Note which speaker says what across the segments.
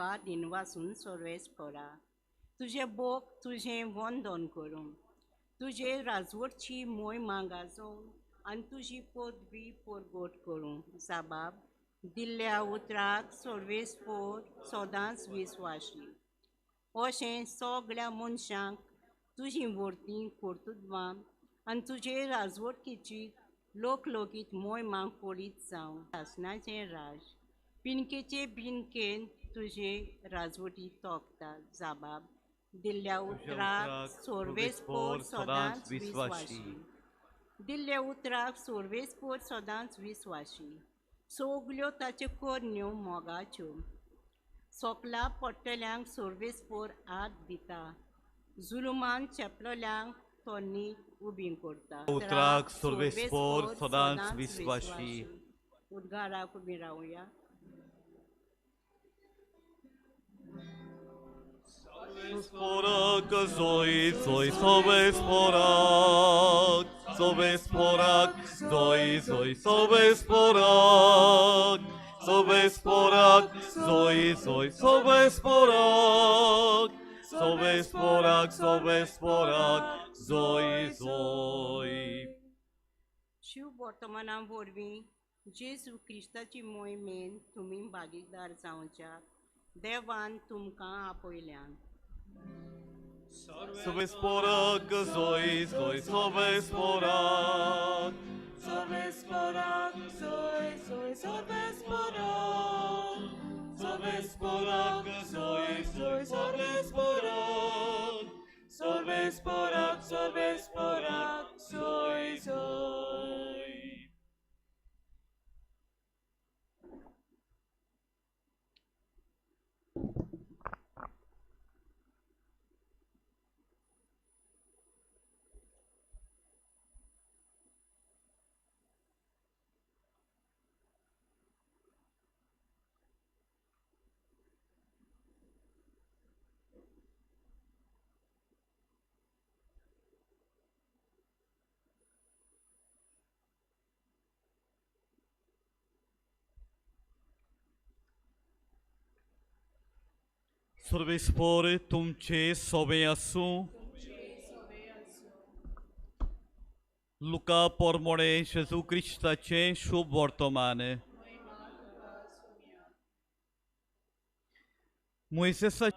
Speaker 1: उपकार दिनवासून सर्वेस्पोरा तुजें बोक तुजें वंदन करूं तुजे राजवटची मोय मागाजोवन आनी तुजी पदवी परगट करूं. साबाब दिल्ल्या उतराक सर्वेस्पोर सदांच विस्वाशी अशें सगळ्या मनशांक तुजी वर्ती कर्तुत्वां आनी तुजे राजवटकीची लोकलोकीत मोय मांग पडीत जावं. सासणाचें राज पिनकेचे बिनकेन तुजे राजवटी तोखता. जाबाब दिल्ल्या उतराक सर्वेस्पोर सदांच विस्वाशी. दिल्ल्या उतराक सर्वेस्पोर सदांच विस्वाशी. सगल्यो ताच्यो करण्यो मोगाच्यो. सोकला पडटल्यांक सर्वेस्पोर हात दिता. जुलूमान चेपलोल्यांक तो नीत उबी करता.
Speaker 2: उतराक सर्वेस्पोर सदांच विस्वाशी.
Speaker 1: उद्गाराक उबी रावया.
Speaker 2: Sporak, zoi, zoi, sobe sporak, sobe sporak, zoi, zoi, sobe sporak, sobe sporak, zoi, zoi, sobe sporak, sobe sporak, sobe sporak, zoi, zoi.
Speaker 1: Shiv वर्तमाना वरवीं जेजू क्रिस्ताची मोहिमेन तुमी भागीदार जावच्या देवान तुमकां आपयल्यान.
Speaker 2: Sobe sporak, zoi, zoi, sobe sporak,
Speaker 3: sobe sporak, zoi, zoi, sobe sporak, sobe sporak, zoi, zoi, sobe sporak, sobe sporak, sobe sporak, zoi, zoi.
Speaker 2: सर्वेस्पोर तुमचे सोबे आसूं. लुका पोरमोणे जेजू क्रिस्ताचें शुभ वर्तमान. मोयसेसा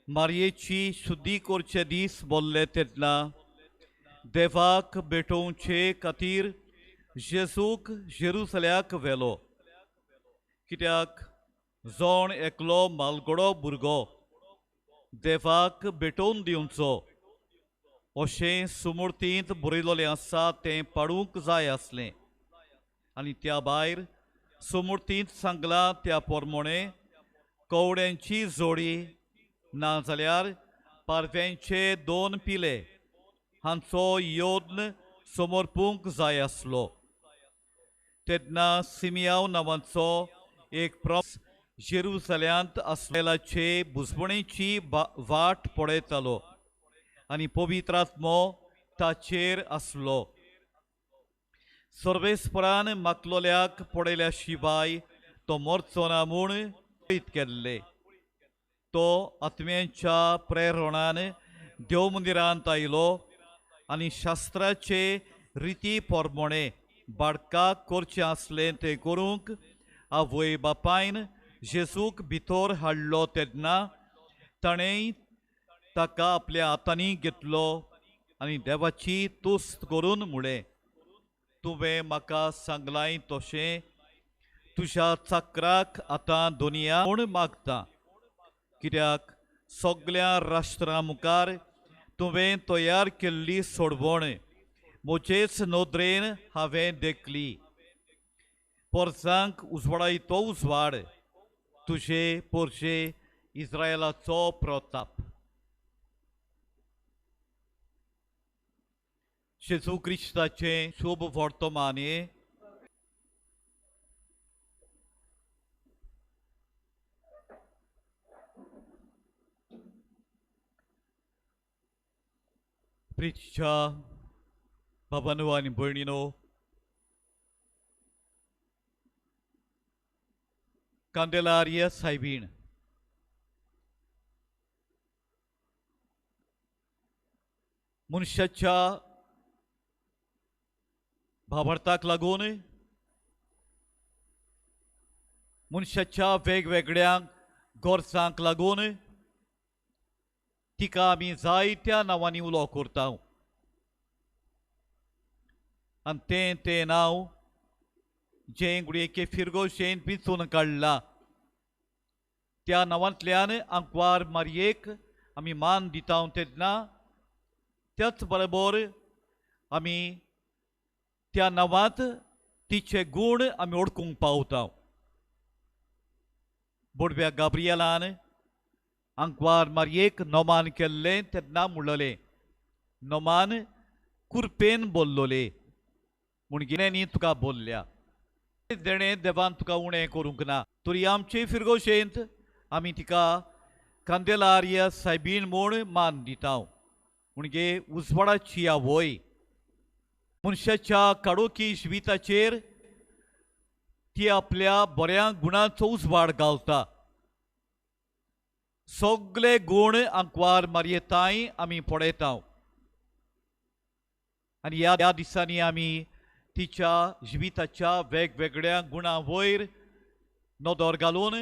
Speaker 2: मारयेची शुद्धी करचे दीस बोल्ले तेन्ना देवाक भेटोवचे खातीर जेजूक जेरुसल्याक व्हेलो. कित्याक जोण एकलो मालगडो भुरगो देवाक भेटोवन दिवचो अशें सुमूर्तींत बरयलोलें आसा तें पाडूंक जाय आसलें. आनी त्या भायर सुमूर्तींत सांगलां त्या पोरमोणे कवड्यांची जोडी नाजाल्यार पारव्यांचे दोन पिले हांचो यत्न समर्पूंक जाय आसलो. तेन्ना सिमियाव नांवाचो एक प्रोस जेरुसल्यांत आसलेलाचे बुजवणेची वाट पळयतालो आनी पवित्र आत्मो ताचेर आसलो. सर्वेस्परान मागलोल्याक पळयल्या शिवाय तो मरचो ना म्हूण केल्ले. तो आत्म्यांच्या प्रेरणान देव मंदिरांत आयलो आनी शास्त्राचे रिती प्रमाणे बाळकाक करचें आसलें तें करूंक आवय बापायन जेजूक भितर हाडलो. तेन्ना ताणें ताका आपल्या हातांनी घेतलो आनी देवाची तुस्त करून म्हळें, तुवें म्हाका सांगलाय तशें तुज्या चाकराक आतां दोनया म्हूण मागता. कित्याक सगळ्या राष्ट्रां मुखार तुवें तयार केल्ली सोडवण म्हजेच नदरेन हांवें देखली. पोरसांक उजवाडायतो उजवाड तुजे पोरशे इस्रायलाचो प्रताप. जेजू क्रिस्ताचें शुभ वर्तमान. प्रिच्या बाबांनो आनी भयणीनो, कांदेलारिया सायबीण मनशाच्या भावार्थाक लागून, मनशाच्या वेगवेगळ्या गरजांक लागून तिका आमी जायत्या नांवांनी उलो करता आनी तें तें नांव जें घडये फिरगोशेन पिंचून काडलां त्या नांवांतल्यान आंकवार मारयेक आमी मान दिता तेन्ना त्याच बरोबर आमी त्या नांवांत तिचे गूण आमी ओळखूंक पावता. बोडव्या गाब्रियलान आंकवार मारयेक नोमान केल्लें तेन्ना म्हणलें, नोमान कुरपेन बोल्लोले म्हूण गिन्यांनी तुका बोल्ल्या, देणें देवान तुका उणें करूंक ना. तरी आमचे फिरगोशेंत आमी तिका कांदेलारिया सायबीण म्हूण मान दिता. म्हणजे उजवाडाची आवय मनशाच्या काळोखी जिविताचेर ती आपल्या बऱ्या गुणांचो उजवाड घालता. सगळे गूण आंकवार मारयेताय आमी पळयता आनी ह्या दिसांनी आमी तिच्या जिविताच्या वेगवेगळ्या गुणां वयर नदर घालून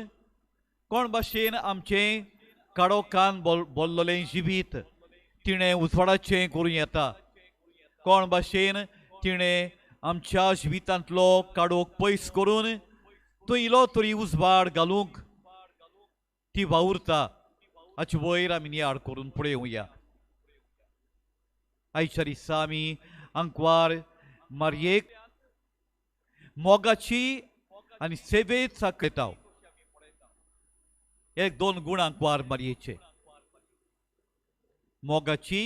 Speaker 2: कोण भाशेन आमचें काळोखान बोल्लोलें जिवीत तिणें उजवाडाचें करूं येता, कोण भाशेन तिणें आमच्या जिवितांतलो काळोख पयस करून तो इलो तरी उजवाड घालूंक ती वावुरता हाचे वयर आमी नियाळ करून पळोवया. आयच्या दिसा आमी आंकवार मारयेक मोगाची आनी सेवेत साकयता. एक दोन गूण आंकवार मारयेचे, मोगाची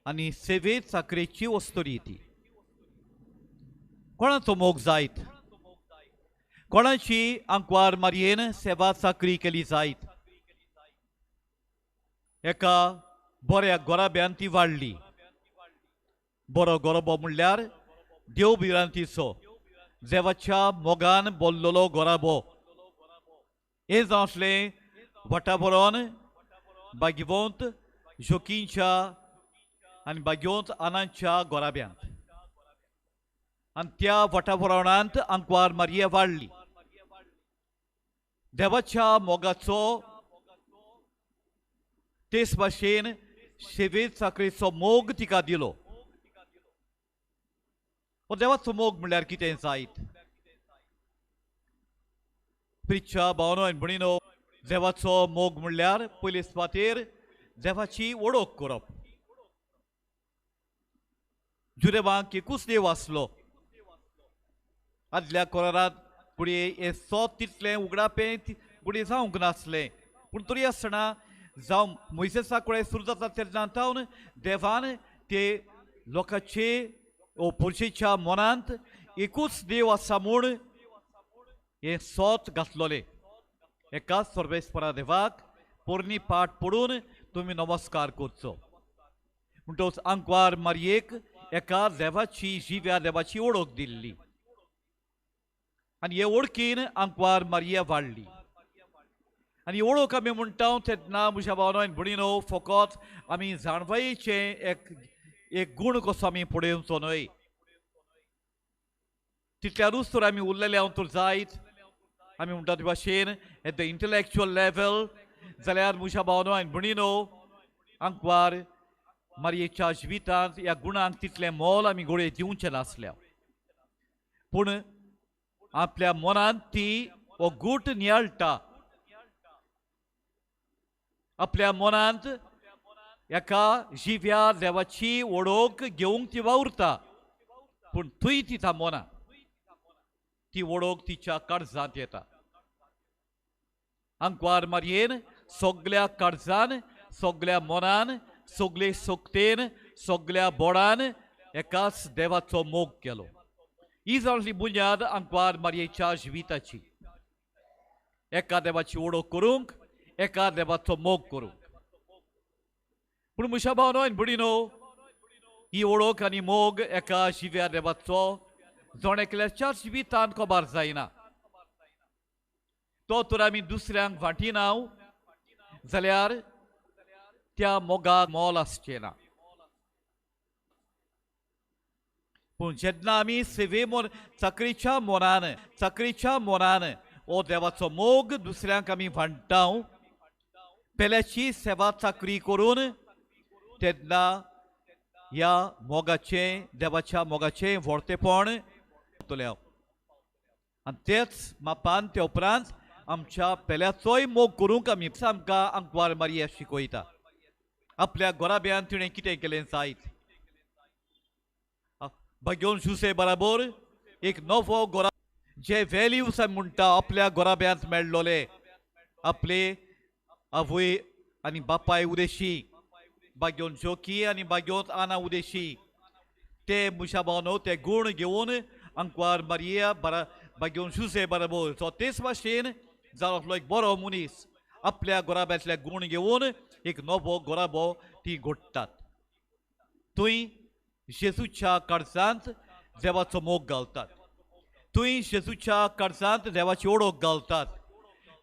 Speaker 2: आनी सेवेत साकरेची वस्तुरी ती. कोणाचो मोग जायत, कोणाची आंकवार मारयेन सेवा चाकरी केली जायत. एका बऱ्या गोराब्यान ती वाडली. बरो गोरोबो म्हणल्यार देव भिरांतीचो, देवाच्या मोगान बोल्लोलो गोराबो. हें जावन आसलें वाटावरण बागिवंत जोकींच्या आनी बागिवंत आनांच्या गोराब्यांत. आनी त्या वातावरणांत आंकवार मारये वाडली. देवाच्या मोगाचो तेच भाशेन सेवेत चाकरेचो मोग तिका दिलो. हो देवाचो मोग म्हणल्यार कितें जायत? प्रिच्या भावनो आनी भयणीनो, देवाचो मोग म्हणल्यार पयले सुवातेर देवाची वळख करप. जुदेवांक एकूच देव आसलो. आदल्या कोरारांत घडये हें सोत तितलें उगडापें घडये जावंक नासलें, पूण तरी आसतना जावं मोयसेसा कडेन सुरू जाता तेन्ना तावन देवान ते लोकांचे पुरुशेच्या मनांत एकूच देव आसा म्हूण हें सोत घातलोलें. एकाच सर्वेस्परा देवाक पोरणी पाठ पडून तुमी नमस्कार करचो. म्हणटकच आंकवार मारयेक एका देवाची जिव्या देवाची वळख दिल्ली आनी हे वळखीन आंकवार मारया वाडली. आनी वळख आमी म्हणटा तेन्ना म्हज्या भावनो आनी भयणीनो, फकत आमी जाणवायेचें एक एक गूण कसो आमी पळोवचो न्हय. तितल्यारूच तर आमी उरलेले हांव तर जायत आमी म्हणटा ते भाशेन एट the intellectual level जाल्यार म्हज्या भावनो आनी भयणीनो, आंकवार मारयेच्या जिवितांत ह्या गुणांक तितलें मोल आमी घडये दिवचें नासल्या, पूण आपल्या मनांत ती हो गूट नियाळटा. आपल्या मनांत एका जिव्या देवाची वळख घेवंक ती वावुरता, पूण थंय ती थांबना. ती वळख तिच्या काळजांत येता. आंकवार मारयेन सगल्या काळजान, सगल्या मनान, सगले शक्तेन, सगल्या बोडान एकाच देवाचो मोग केलो. ही जाली बुन्याद आंकवार मारयेच्या जिविताची. एका देवाची वळख करूंक, एका देवाचो मोग करूंक. पूण म्हज्या भावनो आनी भयणीनो, ही वळख आनी मोग एका जिव्या देवाचो जण एकल्याच्या जिवितांत खबर जायना. तो तर आमी दुसऱ्यांक वांटिना जाल्यार त्या मोगाक मोल आसचें ना. पूण जेन्ना आमी सेवे मोन चाकरीच्या मोनान, चाकरीच्या मोनान हो देवाचो मोग दुसऱ्यांक आमी वांट्टा, पेल्याची सेवा चाकरी करून, तेन्ना ह्या मोगाचें, देवाच्या मोगाचें व्हडतेपण जातलें. आनी तेच मापान ते उपरांत आमच्या पेल्याचोय मोग करूंक आमी आमकां आंकवार मारिया शिकयता. आपल्या गोराब्यान तिणें कितें केलें जायत, भाग्योन जुसे बराबर एक नवो गोरा जे व्हॅल्यूज आमी म्हणटा आपल्या गोराब्यांत मेळ्ळोले, आपले आवय आनी बापाय उदेशी, बाग्योन जोकी आनी बाग्योन आना उदेशी, ते मनशा भावनो ते गूण घेवन आंकवार मारिया बरा बाग्योन जुसे बराबर जो तेच भाशेन जालो एक बरो मनीस, आपल्या गोराब्यांतले गूण घेवन एक नवो गोराबो ती घडटात. थंय जेजूच्या काळजांत देवाचो मोग घालतात, थंय जेजूच्या काळजांत देवाची ओळख घालतात.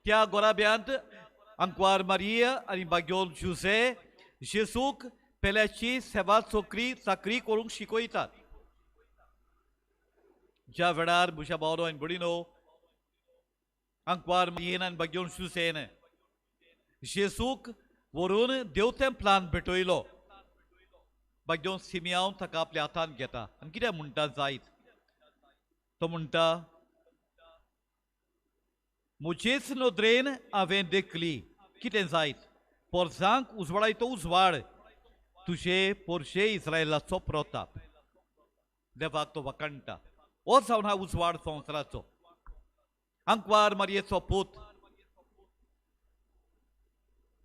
Speaker 2: त्या गोराब्यांत आंकवार मारिया आनी बाग्योल जुजे जेजूक पेल्याची सेवा चोकरी चाकरी करूंक शिकयतात. ज्या वेळार म्हज्या भावनो आनी भयणीनो आंकवार मारियेन आनी बाग्योल जुजेन जेजूक व्हरून देव तेंपलान भेटयलो, बाग्योन सिमियांव ताका आपल्या हातान घेता आनी कितें म्हणटा जायत, तो म्हणटा म्हजेच नदरेन हांवें देखली कितें जायत, पोरसांक उजवाडायतो उजवाड, तुजे पोरशे इस्रायलाचो प्रताप. देवाक तो वखणटा, हो जावन हा उजवाड संवसाराचो. आंकवार मारयेचो पूत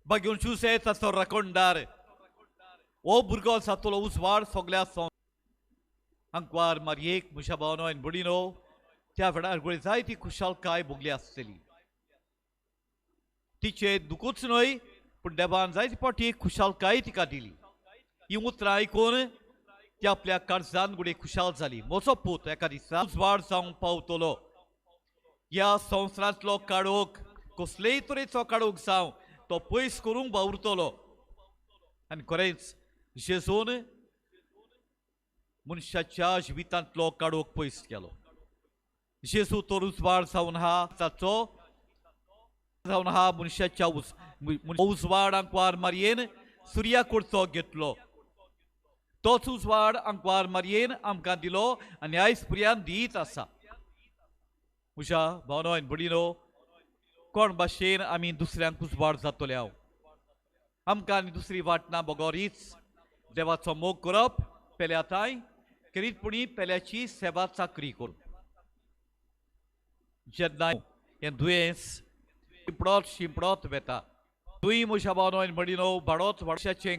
Speaker 2: बाग्योन जुसे ताचो राखणदार, हो भुरगो जातलो उजवाड सगल्या संवसार. आंकवार मारयेक म्हज्या भावनो आनी भयणीनो त्या वेळार गुळे जायती खुशालकाय भोगली आसतली. तिचे दुखूच न्हय पूण देवान जायते फावटी खुशालकाय तिका दिली. ही उतरां आयकून ती आपल्या काळजान गुडे खुशाल जाली, म्हजो पूत एका दिसा उजवाड जावंक पावतलो, ह्या संवसारांतलो काळोख कसलेय तरेचो काळोख जावं तो पयस करूंक वावुरतलो. आनी खरेंच जेजून मनशाच्या जिवितांतलो काळोख पयस केलो. जेजू तर उजवाड जावन हा ताचो जावन हा मनशाच्या उजवाड आंकवार मारयेन सुर्या कडचो घेतलो, तोच उजवाड आंकवार मारयेन आमकां दिलो आनी आयज पर्यंत दीत आसा. म्हज्या भावनो आनी भयणीनो कोण भाशेन आमी दुसऱ्यांक उजवाड जातले हांव, आमकां आनी दुसरी वाट ना बगोरीच देवाचो मोग करप, पेल्या थांय खेरीतपणी पेल्याची सेवा चाकरी करूं. जेन्ना हें दुयेंस शिंपडत शिंपडत वेता, तुंय म्हज्या भावनो आनी भयणीनो बाडोत वर्साचें